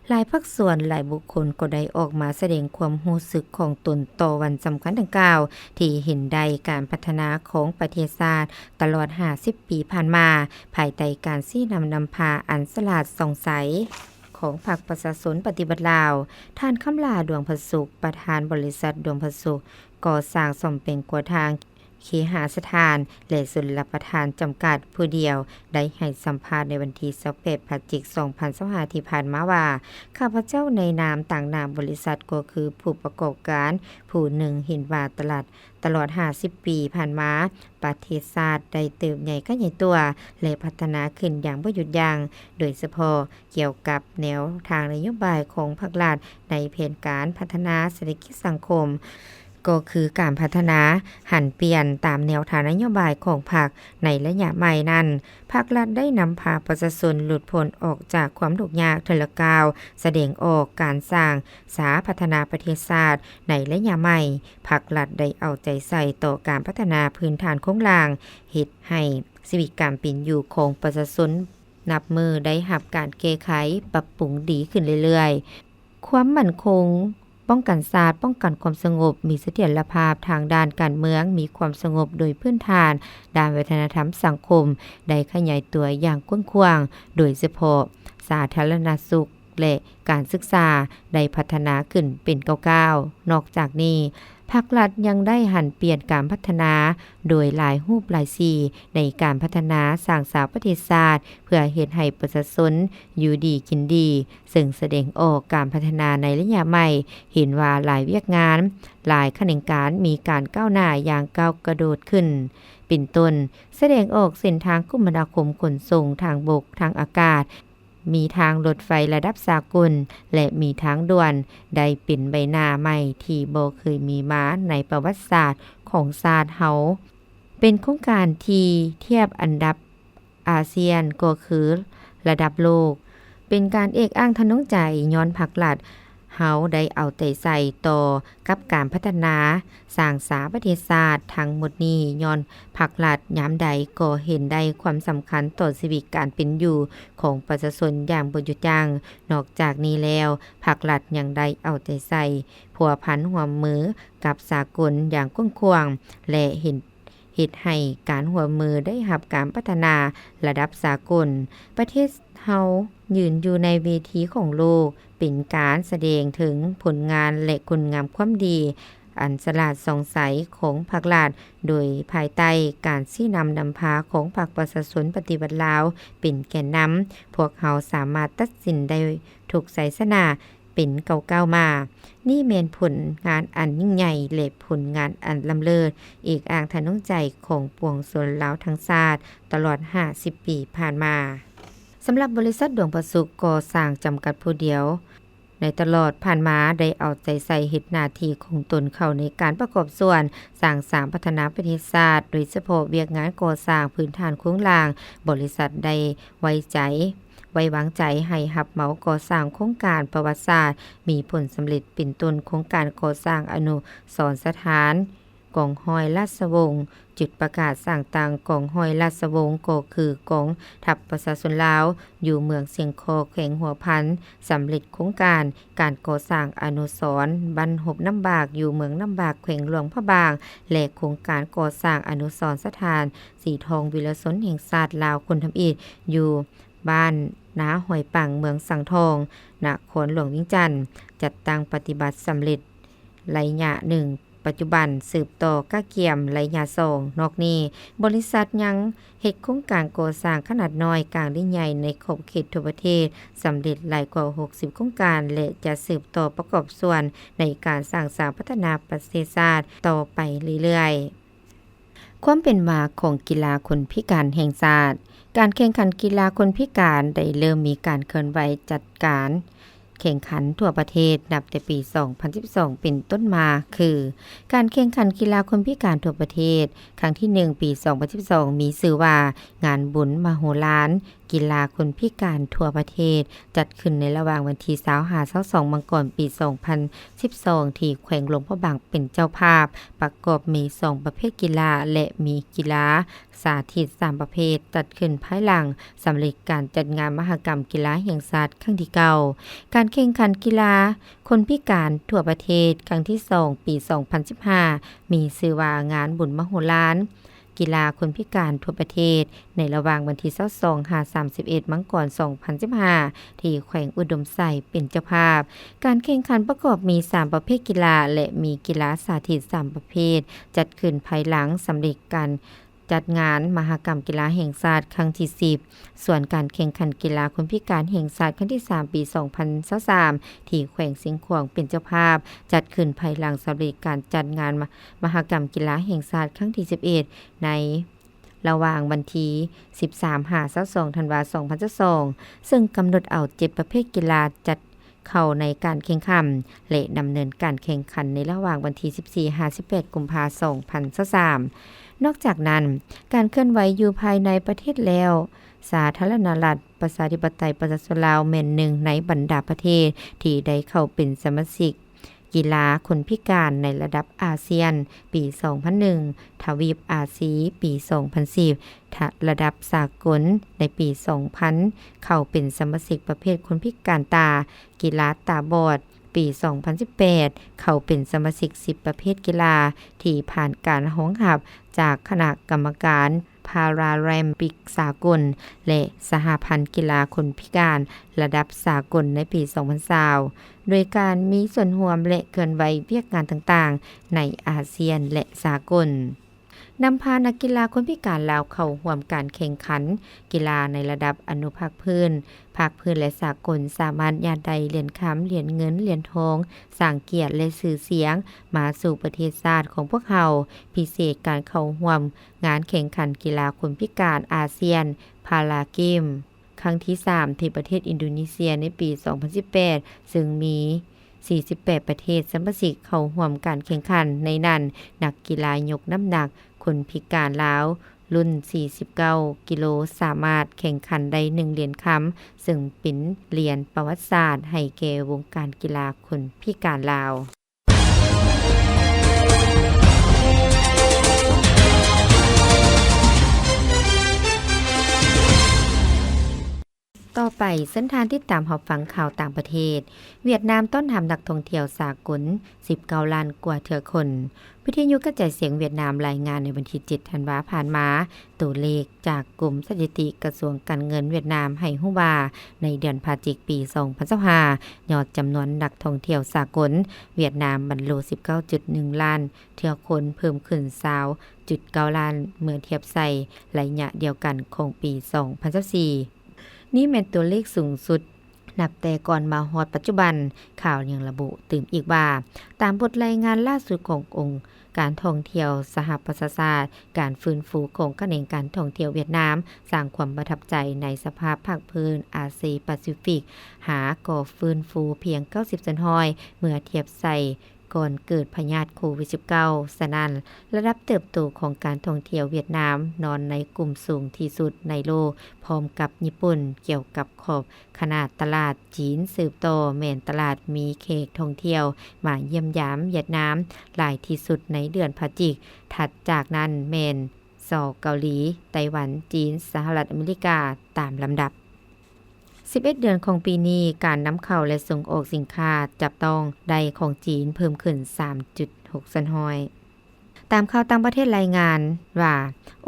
ຫຼາຍພາກສ່ວນ, ຫຼາຍບຸກຄົນກໍໄດ້ອອກມາສະແດງຄວາມຮູ້ສຶກຂອງຕົນຕໍ່ວັນສຳຄັນດັ່ງກ່າວ ທີ່ເຫັນໄດ້ການພັດທະນາຂອງປະເທດຊາດຕະຫຼອດຫ້າສິບປີຜ່ານມາ, ພາຍໃຕ້ການຊີ້ນຳນຳພາອັນສະຫຼາດສ່ອງໃສຂອງພັກປະຊາຊົນປະຕິວັດລາວ. ທ່ານ ຄຳຫຼ້າ ດວງຜະສຸກ, ປະທານບໍລິສັດດວງຜະສຸກ ກໍ່ສ້າງສ້ອມແປງຂົວທາງ ເຄຫະສະຖານ ແລະ ຊົນລະປະທານຈຳກັດ ຜູ້ດຽວ ໄດ້ໃຫ້ສຳພາດໃນວັນທີຊາວແປດ ພະຈິກ ສອງພັນຊາວຫ້າ ທີ່ຜ່ານມາວ່າ, ຂ້າພະເຈົ້າໃນນາມຕາງໜ້າບໍລິສັດ ກໍຄືຜູ້ປະກອບການຜູ້ໜຶ່ງ ເຫັນວ່າຕະຫຼາດຕະຫຼອດຫ້າສິບປີຜ່ານມາ, ປະເທດຊາດໄດ້ເຕີບໃຫຍ່ຂະຫຍາຍຕົວ ແລະ ພັດທະນາຂຶ້ນຢ່າງບໍ່ຢຸດຢັ້ງ, ໂດຍສະເພາະກ່ຽວກັບແນວທາງນະໂຍບາຍຂອງພັກລັດ ໃນແຜນການພັດທະນາເສດຖະກິດສັງຄົມ ກໍຄືການພັດທະນາຫັນປ່ຽນຕາມແນວທາງນະໂຍບາຍຂອງພັກໃນໄລຍະໃໝ່ນັ້ນ, ພັກລັດໄດ້ນຳພາປະຊາຊົນຫຼຸດພົ້ນອອກຈາກຄວາມທຸກຍາກເທື່ອລະກ້າວ, ສະແດງອອກການສ້າງສາພັດທະນາປະເທດຊາດໃນໄລຍະໃໝ່. ພັກລັດໄດ້ເອົາໃຈໃສ່ຕໍ່ການພັດທະນາພື້ນຖານໂຄງລ່າງ, ເຮັດໃຫ້ຊີວິດການເປັນຢູ່ຂອງປະຊາຊົນນັບມື້ໄດ້ຮັບການແກ້ໄຂ, ປັບປຸງດີຂຶ້ນເລື້ອຍໆ. ຄວາມໝັ້ນຄົງ, ປ້ອງກັນຊາດ, ປ້ອງກັນຄວາມສະຫງົບ, ມີສະຖຽນລະພາບທາງດ້ານການເມືອງ, ມີຄວາມສະຫງົບໂດຍພື້ນຖານ, ດ້ານວັດທະນະທຳສັງຄົມໄດ້ຂະຫຍາຍຕົວຢ່າງກວ້າງຂວາງ, ໂດຍສະເພາະສາທາລະນະສຸກ ແລະ ການສຶກສາໄດ້ພັດທະນາຂຶ້ນເປັນກ້າວໆ. ນອກຈາກນີ້, ພັກລັດຍັງໄດ້ຫັນປ່ຽນການພັດທະນາໂດຍຫຼາຍຮູບຫຼາຍສີໃນການພັດທະນາສ້າງສາປະເທດຊາດ ເພື່ອເຮັດໃຫ້ປະຊາຊົນຢູ່ດີກິນດີ, ເຊິ່ງສະແດງອອກການພັດທະນາໃນໄລຍະໃໝ່, ເຫັນວ່າຫຼາຍວຽກງານ, ຫຼາຍຂະແໜງການມີການກ້າວໜ້າຢ່າງກ້າວກະໂດດຂຶ້ນ, ເປັນຕົ້ນ ສະແດງອອກເສັ້ນທາງຄົມມະນາຄົມຂົນສົ່ງທາງບົກ, ທາງອາກາດ, ມີທາງລົດໄຟລະດັບສາກົນ ແລະ ມີທາງດ່ວນ, ໄດ້ເປັນໃບໜ້າໃໝ່ທີ່ບໍ່ເຄີຍມີມາໃນປະຫວັດສາດຂອງຊາດເຮົາ. ເປັນໂຄງການທີ່ທຽບອັນດັບອາຊຽນກໍຄືລະດັບໂລກ. ເປັນການເອກອ້າງທະນົງໃຈຍ້ອນພັກລັດເຮົາໄດ້ເອົາໃຈໃສ່ຕໍ່ກັບການພັດທະນາ ສ້າງສາປະເທດຊາດ. ທັງໝົດນີ້ຍ້ອນພັກລັດຍາມໃດກໍເຫັນໄດ້ຄວາມສຳຄັນຕໍ່ຊີວິດການເປັນຢູ່ຂອງປະຊາຊົນຢ່າງບໍ່ຢຸດຢັ້ງ. ນອກຈາກນີ້ແລ້ວ, ພັກລັດຍັງໄດ້ເອົາໃຈໃສ່ພົວພັນຮ່ວມມືກັບສາກົນຢ່າງກວ້າງຂວາງ ແລະ ເຫັນ ເຮັດໃຫ້ການຮ່ວມມືໄດ້ຮັບການພັດທະນາລະດັບສາກົນ. ປະເທດເຮົາຢືນຢູ່ໃນເວທີຂອງໂລກ, ເປັນການສະແດງເຖິງຜົນງານ ແລະ ຄຸນງາມຄວາມດີອັນສະຫຼາດສ່ອງໃສຂອງພັກລັດ, ໂດຍພາຍໃຕ້ການຊີ້ນຳນຳພາຂອງພັກປະຊາຊົນປະຕິວັດລາວເປັນແກນນຳ, ພວກເຮົາສາມາດຕັດສິນໄດ້ທຸກໄຊຊະນະ ເປັນກ້າວໆມາ. ນີ້ແມ່ນຜົນງານອັນຍິ່ງໃຫຍ່ ແລະ ຜົນງານອັນລ້ຳເລີດ, ເອກອ້າງທະນົງໃຈຂອງປວງຊົນລາວທັງຊາດຕະຫຼອດຫ້າສິບປີຜ່ານມາ. ສຳລັບບໍລິສັດດວງປະສຸກກໍ່ສ້າງຈຳກັດຜູ້ດຽວ ນຕະຫຼອດຜ່ານມາໄດ້ເອົາໃຈໃສ່ເຮັດໜ້າທີ່ຂອງຕົນເຂົ້າໃນການປະກອບສ່ວນສ້າງສາງພັດທະນາປະເທດຊາດ, ໂດຍສະເພາະວຽກງານກໍ່ສ້າງພື້ນຖານໂຄງລ່າງ. ບໍລິສັດໄດ້ໄວ້ໃຈ, ໄວ້ວາງໃຈໃຫ້ຮັບເໝົາກໍ່ສ້າງໂຄງການປະຫວັດສາດມີຜົນສຳເລັດ, ເປັນຕົ້ນໂຄງການກໍ່ສ້າງອະນຸສອນສະຖານ ກອງຮ້ອຍລາຊະວົງ. ຈຸດປະກາດສ້າງຕັ້ງກອງຮ້ອຍລາຊະວົງ ກໍຄືກອງທັບປະຊາຊົນລາວ ຢູ່ເມືອງຊຽງຄໍ້ ແຂວງຫົວພັນ, ສຳເລັດໂຄງການການກໍ່ສ້າງອະນຸສອນບັ້ນຮົບນ້ຳບາກ ຢູ່ເມືອງນ້ຳບາກ ແຂວງຫຼວງພະບາງ ແລະ ໂຄງການກໍ່ສ້າງອະນຸສອນສະຖານສີທອງວິລະຊົນແຫ່ງຊາດລາວຄົນທຳອິດ ຢູ່ບ້ານນາຫ້ວຍປັງ ເມືອງສັງທອງ ນະຄອນຫຼວງວຽງຈັນ ຈັດຕັ້ງປະຕິບັດສຳເລັດໄລຍະໜຶ່ງ. ປັດຈຸບັນສືບຕໍ່ກະກຽມໄລຍະສອງ. ນອກນີ້, ບໍລິສັດຍັງເຮັດໂຄງການກໍ່ສ້າງຂະໜາດນ້ອຍ, ກາງ ແລະ ໃຫຍ່ໃນຂອບເຂດທົ່ວປະເທດ ສຳເລັດຫຼາຍກວ່າຫົກສິບໂຄງການ ແລະ ຈະສືບຕໍ່ປະກອບສ່ວນໃນການສ້າງສາງພັດທະນາປະເທດຊາດຕໍ່ໄປເລື້ອຍໆ. ຄວາມເປັນມາຂອງກິລາຄົນພິການແຫ່ງຊາດ. ການແຂ່ງຂັນກິລາຄົນພິການໄດ້ເລີ່ມມີການເຄື່ອນໄຫວຈັດການ ແຂ່ງຂັນທົ່ວປະເທດນັບແຕ່ປີສອງພັນສິບສອງເປັນຕົ້ນມາ ຄື ການແຂ່ງຂັນກິລາຄົນພິການທົ່ວປະເທດຄັ້ງທີໜຶ່ງ ປີສອງພັນສິບສອງ ມີຊື່ວ່າ ງານບຸນມະໂຫລານກິລາຄົນພິການທົ່ວປະເທດ ຈັດຂຶ້ນໃນລະຫວ່າງວັນທີຊາວຫ້າ ຊາວສອງ ມັງກອນ ປີສອງພັນສິບສອງ ທີ່ແຂວງຫຼວງພະບາງເປັນເຈົ້າພາບ, ປະກອບມີສອງປະເພດກິລາ ແລະ ມີກິລາ ສາທິດສາມປະເພດ ຈັດຂຶ້ນພາຍຫຼັງສຳເລັດການຈັດງານມະຫະກຳກິລາແຫ່ງຊາດຄັ້ງທີເກົ້າ. ການແຂ່ງຂັນກິລາຄົນພິການທົ່ວປະເທດຄັ້ງທີສອງ ປີສອງພັນສິບຫ້າ ມີຊື່ວ່າ ງານບຸນມະໂຫລານກິລາຄົນພິການທົ່ວປະເທດ ໃນລະຫວ່າງວັນທີຊາວສອງ ຫາ ສາມສິບເອັດ ມັງກອນ ສອງພັນສິບຫ້າ ທີ່ແຂວງອຸດົມໄຊເປັນເຈົ້າພາບ. ການແຂ່ງຂັນປະກອບມີສາມປະເພດກິລາ ແລະ ມີກິລາສາທິດສາມປະເພດ ຈັດຂຶ້ນພາຍຫຼັງສຳເລັດການ ຈັດງານມະຫະກຳກິລາແຫ່ງຊາດຄັ້ງທີສິບ. ສ່ວນການແຂ່ງຂັນກິລາຄົນພິການແຫ່ງຊາດຄັ້ງທີສາມ ປີສອງພັນຊາວສາມ ທີ່ແຂວງຊຽງຂວາງເປັນເຈົ້າພາບ ຈັດຂຶ້ນພາຍຫຼັງສຳເລັດການຈັດງານມະ ມະຫະກຳກິລາແຫ່ງຊາດຄັ້ງທີສິບເອັດ ໃນລະຫວ່າງວັນທີສິບສາມ ຫາ ຊາວສອງ ທັນວາ ສອງພັນຊາວສອງ ເຊິ່ງກຳນົດເອົາເຈັດປະເພດກິລາຈັດ ເຂົ້າໃນການແຂ່ງຂັນ ແລະ ດຳເນີນການແຂ່ງຂັນໃນລະຫວ່າງວັນທີສິບສີ່ ຫາ ສິບແປດ ກຸມພາ ສອງພັນຊາວສາມ. ນອກຈາກນັ້ນ, ການເຄື່ອນໄຫວຢູ່ພາຍໃນປະເທດແລ້ວ, ສາທາລະນະລັດ ປະຊາທິປະໄຕ ປະຊາຊົນລາວ ແມ່ນໜຶ່ງໃນບັນດາປະເທດທີ່ໄດ້ເຂົ້າເປັນສະມາຊິກກິລາຄົນພິການໃນລະດັບອາຊຽນ ປີສອງພັນໜຶ່ງ, ທະວີບອາຊີ ປີສອງພັນສິບ, ທະ ລະດັບສາກົນໃນປີສອງພັນ ເຂົ້າເປັນສະມາຊິກປະເພດຄົນພິການຕາ, ກິລາຕາບອດ, ປີສອງພັນສິບແປດ ເຂົ້າເປັນສະມາຊິກສິບປະເພດກິລາທີ່ຜ່ານການຮອງຮັບຈາກຄະນະກຳມະການພາຣາແລມປິກສາກົນ ແລະ ສະຫະພັນກິລາຄົນພິການລະດັບສາກົນໃນປີສອງພັນຊາວ ໂດຍການມີສ່ວນຮ່ວມ ແລະ ເຄື່ອນໄຫວວຽກງານຕ່າງໆໃນອາຊຽນ ແລະ ສາກົນ. ນຳພານັກກິລາຄົນພິການລາວເຂົ້າຮ່ວມການແຂ່ງຂັນກິລາໃນລະດັບອະນຸພາກພື້ນ, ພາກພື້ນ ແລະ ສາກົນ, ສາມາດຍາດໄດ້ຫຼຽນຄຳ, ຫຼຽນເງິນ, ຫຼຽນທອງ, ສ້າງກຽດ ແລະ ຊື່ສຽງມາສູ່ປະເທດຊາດຂອງພວກເຮົາ. ພິເສດ, ການເຂົ້າຮ່ວມງານແຂ່ງຂັນກິລາຄົນພິການອາຊຽນພາລາເກມ ຄັ້ງທີສາມ ທີ່ປະເທດອິນໂດເນເຊຍໃນປີສອງພັນສິບແປດ ເຊິ່ງມີສີ່ສິບແປດປະເທດສະມາຊິກເຂົ້າຮ່ວມການແຂ່ງຂັນ, ໃນນັ້ນ ນັກກິລາຍົກນ້ຳໜັກຄົນພິການລາວ ລຸ້ນສີ່ສິບເກົ້າກິໂລ ສາມາດແຂ່ງຂັນໄດ້ໜຶ່ງຫຼຽນຄຳ, ເຊິ່ງເປັນຫຼຽນປະຫວັດສາດໃຫ້ແກ່ວົງການກິລາຄົນພິການລາວ. ຕໍ່ໄປ, ເຊີນທ່ານຕິດຕາມຮັບຟັງຂ່າວຕ່າງປະເທດ. ຫວຽດນາມຕ້ອນຮັບນັກທ່ອງທ່ຽວສາກົນສິບເກົ້າລ້ານກວ່າເທື່ອຄົນ. ວິທະຍຸກະຈາຍສຽງຫວຽດນາມລາຍງານໃນວັນທີເຈັດທັນວາຜ່ານມາ, ໂຕເລກຈາກກົມສະຖິຕິກະຊວງການເງິນຫວຽດນາມໃຫ້ຮູ້ວ່າ, ໃນເດືອນພະຈິກປີສອງພັນຊາວຫ້າ ຍອດຈຳນວນນັກທ່ອງທ່ຽວສາກົນຫວຽດນາມບັນລຸສິບເກົ້າຈຸດໜຶ່ງລ້ານເທື່ອຄົນ, ເພີ່ມຂຶ້ນຊາວຈຸດເກົ້າລ້ານ ເມື່ອທຽບໃສ່ໄລຍະດຽວກັນຂອງປີສອງພັນຊາວສີ່. ນີ້ແມ່ນຕົວເລກສູງສຸດ ນັບແຕ່ກ່ອນມາຮອດປັດຈຸບັນ. ຂ່າວຍັງລະບຸຕື່ມອີກວ່າ, ຕາມບົດລາຍງານລ່າສຸດຂອງອົງ ການທ່ອງທ່ຽວສະຫະປະຊາຊາດ, ການຟື້ນຟູຂອງຂະແໜງການທ່ອງທ່ຽວຫວຽດນາມ ສ້າງຄວາມປະທັບໃຈໃນສະພາບພາກພື້ນອາຊີປາຊີຟິກ, ຫາກໍຟື້ນຟູພຽງເກົ້າສິບສ່ວນຮ້ອຍ ເມື່ອທຽບໃສ່ ກ່ອນເກີດພະຍາດໂຄວິດສິບເກົ້າ, ສະນັ້ນ ລະດັບເຕີບໂຕຂອງການທ່ອງທ່ຽວຫວຽດນາມນອນໃນກຸ່ມສູງທີ່ສຸດໃນໂລກ ພ້ອມກັບຍີ່ປຸ່ນ. ກ່ຽວກັບຂອບຂະໜາດຕະຫຼາດ, ຈີນສືບຕໍ່ແມ່ນຕະຫຼາດມີແຂກທ່ອງທ່ຽວມາຢ້ຽມຢາມຫວຽດນາມຫຼາຍທີ່ສຸດໃນເດືອນພະຈິກ, ຖັດຈາກນັ້ນແມ່ນ ສປ ເກົາຫຼີ, ໄຕ້ຫວັນ, ຈີນ, ສະຫະລັດອາເມລິກາ ຕາມລຳດັບ. ສິບເອັດເດືອນຂອງປີນີ້, ການນຳເຂົ້າ ແລະ ສົ່ງອອກສິນຄ້າຈັບຕ້ອງໄດ້ຂອງຈີນເພີ່ມຂຶ້ນສາມຈຸດຫົກສ່ວນຮ້ອຍ. ຕາມຂ່າວຕ່າງປະເທດລາຍງານວ່າ,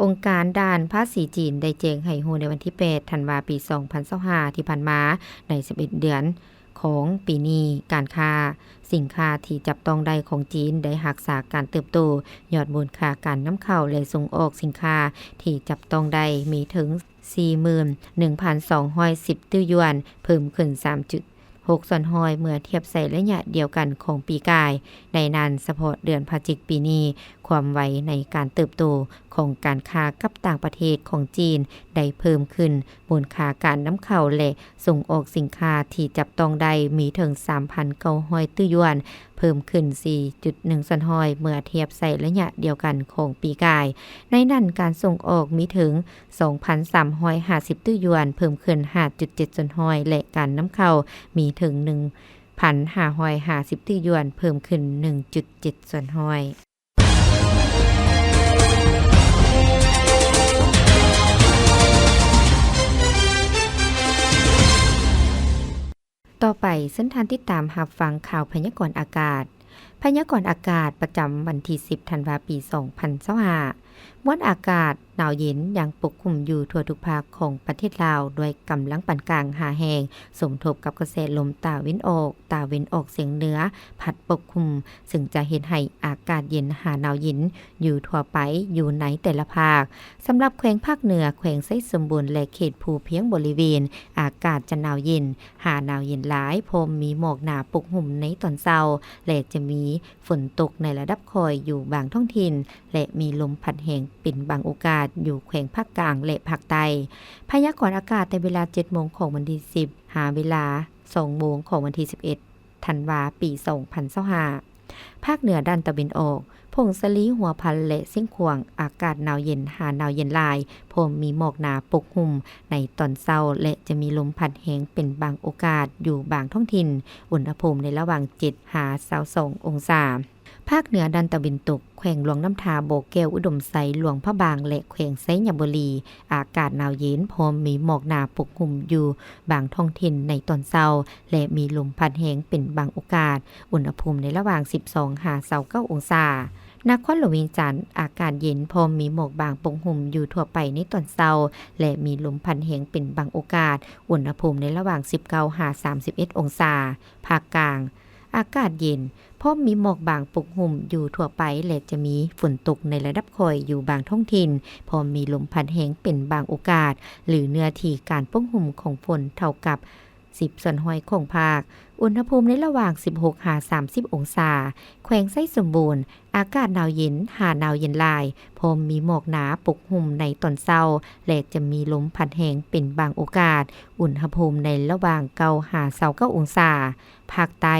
ອົງການດ່ານພາສີຈີນໄດ້ແຈ້ງໃຫ້ຮູ້ໃນວັນທີແປດ ທັນວາ ປີສອງພັນຊາວຫ້າ ທີ່ຜ່ານມາ, ໃນສິບເອັດເດືອນຂອງປີນີ້, ການຄ້າສິນຄ້າທີ່ຈັບຕ້ອງໄດ້ຂອງຈີນໄດ້ຮັກສາການເຕີບໂຕ. ຍອດມູນຄ່າການນຳເຂົ້າ ແລະ ສົ່ງອອກສິນຄ້າທີ່ຈັບຕ້ອງໄດ້ມີເຖິງ ສີ່ໝື່ນໜຶ່ງພັນສອງຮ້ອຍສິບຕື້ຢວນ, ເພີ່ມຂຶ້ນສາມຈຸດຫົກສ່ວນຮ້ອຍ ເມື່ອທຽບໃສ່ໄລຍະດຽວກັນຂອງປີກາຍ. ໃນນັ້ນ, ສະເພາະເດືອນພະຈິກປີນີ້, ຄວາມໄວໃນການເຕີບໂຕຂອງການຄ້າກັບຕ່າງປະເທດຂອງຈີນໄດ້ເພີ່ມຂຶ້ນ, ມູນຄ່າການນຳເຂົ້າ ແລະ ສົ່ງອອກສິນຄ້າທີ່ຈັບຕ້ອງໄດ້ມີເຖິງສາມພັນເກົ້າຮ້ອຍຕື້ຢວນ, ເພີ່ມຂຶ້ນສີ່ຈຸດໜຶ່ງສ່ວນຮ້ອຍ ເມື່ອທຽບໃສ່ໄລຍະດຽວກັນຂອງປີກາຍ. ໃນນັ້ນ, ການສົ່ງອອກມີເຖິງ ສອງພັນສາມຮ້ອຍຫ້າສິບຕື້ຢວນ, ເພີ່ມຂຶ້ນຫ້າຈຸດເຈັດສ່ວນຮ້ອຍ ແລະ ການນຳເຂົ້າມີເຖິງໜຶ່ງພັນຫ້າຮ້ອຍຫ້າສິບຕື້ຢວນ, ເພີ່ມຂຶ້ນໜຶ່ງຈຸດເຈັດສ່ວນຮ້ອຍ. ຕໍ່ໄປ, ເຊີນທ່ານຕິດຕາມຮັບຟັງຂ່າວພະຍາກອນອາກາດ. ພະຍາກອນອາກາດປະຈຳວັນທີສິບ ທັນວາ ປີສອງພັນຊາວຫ້າ. ມວນອາກາດໜາວເຢັນຍັງປົກຄຸມຢູ່ທົ່ວທຸກພາກຂອງປະເທດລາວ ດ້ວຍກຳລັງປານກາງຫາແຮງ, ສົມທົບກັບກະແສລົມຕາເວັນອອກ, ຕາເວັນອອກສຽງເໜືອ ພັດປົກຄຸມ, ເຊິ່ງຈະເຮັດໃຫ້ອາກາດເຢັນຫາໜາວເຢັນຢູ່ທົ່ວໄປຢູ່ໃນແຕ່ລະພາກ. ສຳລັບແຂວງພາກເໜືອ, ແຂວງໄຊສົມບູນ ແລະ ເຂດພູພຽງບໍລິເວນ, ອາກາດຈະໜາວເຢັນ ຫາໜາວເຢັນຫຼາຍ, ພ້ອມມີໝອກໜາປົກຫຸ້ມໃນຕອນເຊົ້າ ແລະ ຈະມີຝົນຕົກໃນລະດັບຄ່ອຍຢູ່ບາງທ້ອງຖິ່ນ ແລະ ມີລົມພັດແຮງເປັນບາງໂອກາດຢູ່ແຂວງພາກກາງ ແລະ ພາກໃຕ້. ພະຍາກອນອາກາດແຕ່ເວລາເຈັດໂມງຂອງວັນທີສິບ ຫາເວລາສອງໂມງຂອງວັນທີສິບເອັດ ທັນວາ ປີສອງພັນຊາວຫ້າ. ພາກເໜືອດ້ານຕາເວັນອອກ, ຜົ້ງສາລີ, ຫົວພັນ ແລະ ຊຽງຂວາງ, ອາກາດໜາວເຢັນຫາໜາວເຢັນຫຼາຍ, ພ້ອມມີໝອກໜາປົກຫຸ້ມໃນຕອນເຊົ້າ ແລະ ຈະມີລົມພັດແຮງເປັນບາງໂອກາດຢູ່ບາງທ້ອງຖິ່ນ, ອຸນຫະພູມໃນລະຫວ່າງເຈັດຫາຊາວສອງອົງສາ. ພາກເໜືອດ້ານຕາເວັນຕົກ, ແຂວງຫຼວງນ້ຳທາ, ບໍ່ແກ້ວ, ອຸດົມໄຊ, ຫຼວງພະບາງ ແລະ ແຂວງໄຊຍະບູລີ, ອາກາດໜາວເຢັນ, ພ້ອມມີໝອກໜາປົກຫຸ້ມຢູ່ບາງທ້ອງຖິ່ນໃນຕອນເຊົ້າ ແລະ ມີລົມພັດແຮງເປັນບາງໂອກາດ, ອຸນຫະພູມໃນລະຫວ່າງສິບສອງຫາຊາວເກົ້າອົງສາ. ນະຄອນຫຼວງວຽງຈັນ, ອາກາດເຢັນ, ພ້ອມມີໝອກບາງປົກຫຸ້ມຢູ່ທົ່ວໄປໃນຕອນເຊົ້າ ແລະ ມີລົມພັດແຮງເປັນບາງໂອກາດ, ອຸນຫະພູມໃນລະຫວ່າງສິບເກົ້າຫາສາມສິບເອັດອົງສາ. ພາກກາງ, ອາກາດເຢັນ, ພ້ອມມີໝອກບາງປົກຫຸ້ມຢູ່ທົ່ວໄປ ແລະ ຈະມີຝົນຕົກໃນລະດັບຄ່ອຍຢູ່ບາງທ້ອງຖິ່ນ, ພ້ອມມີລົມພັດແຮງເປັນບາງໂອກາດ ຫຼື ເນື້ອທີ່ການປົກຫຸ້ມຂອງຝົນເທົ່າກັບສິບສ່ວນຮ້ອຍຂອງພາກ, ອຸນຫະພູມໃນລະຫວ່າງສິບຫົກຫາສາມສິບອົງສາ. ແຂວງໄຊສົມບູນ, ອາກາດໜາວເຢັນຫາໜາວເຢັນຫຼາຍ, ພ້ອມມີໝອກໜາປົກຫຸ້ມໃນຕອນເຊົ້າ ແລະ ຈະມີລົມພັດແຮງເປັນບາງໂອກາດ, ອຸນຫະພູມໃນລະຫວ່າງເກົ້າຫາຊາວເກົ້າອົງສາ. ພາກໃຕ້,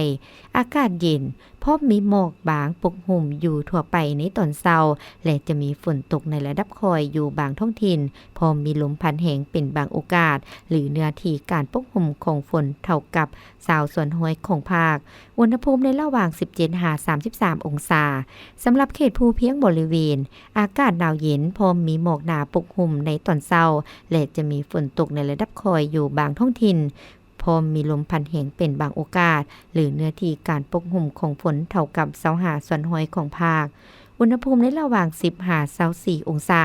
ອາກາດເຢັນ, ພ້ອມມີໝອກບາງປົກຫຸ້ມຢູ່ທົ່ວໄປໃນຕອນເຊົ້າ ແລະ ຈະມີຝົນຕົກໃນລະດັບຄ່ອຍຢູ່ບາງທ້ອງຖິ່ນ, ພ້ອມມີລົມພັດແຮງເປັນບາງໂອກາດ ຫຼື ເນື້ອທີ່ການປົກຫຸ້ມຂອງຝົນເທົ່າກັບຊາວສ່ວນຮ້ອຍຂອງພາກ, ອຸນຫະພູມໃນລະຫວ່າງສິບເຈັດຫາສາມສິບສາມອົງສາ. ສຳລັບເຂດພູພຽງບໍລິເວນ, ອາກາດໜາວເຢັນ, ພ້ອມມີໝອກໜາປົກຫຸ້ມໃນຕອນເຊົ້າ ແລະ ຈະມີຝົນຕົກໃນລະດັບຄ່ອຍຢູ່ບາງທ້ອງຖິ່ນ, ພ້ອມມີລົມພັດແຮງເປັນບາງໂອກາດ ຫຼື ເນື້ອທີ່ການປົກຫຸ້ມຂອງຝົນເທົ່າກັບຊາວຫ້າສ່ວນຮ້ອຍຂອງພາກ, ອຸນຫະພູມໃນລະຫວ່າງສິບຫາຊາວສີ່ອົງສາ.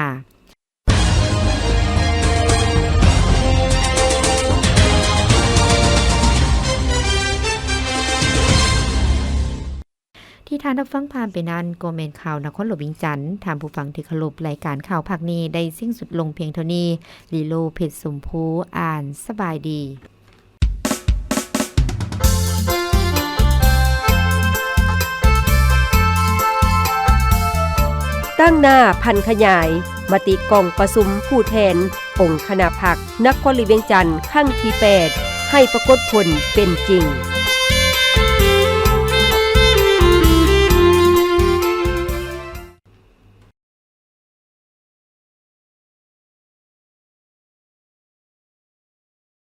ທີ່ທ່ານຮັບຟັງຜ່ານໄປນັ້ນ ກໍແມ່ນຂ່າວນະຄອນຫຼວງວຽງຈັນ. ທ່ານຜູ້ຟັງທີ່ເຄົາລົບ, ລາຍການຂ່າວພາກນີ້ໄດ້ສິ້ນສຸດລົງພຽງເທົ່ານີ້. ລີໂລ ເພັດຊົມພູ ອ່ານ. ສະບາຍດີ. ຕັ້ງໜ້າຜັນຂະຫຍາຍມະຕິກອງປະຊຸມຜູ້ແທນອົງຄະນະພັກນະຄອນຫຼວງວຽງຈັນຄັ້ງທີແປດ ໃຫ້ປາກົດຜົນເປັນຈິງ.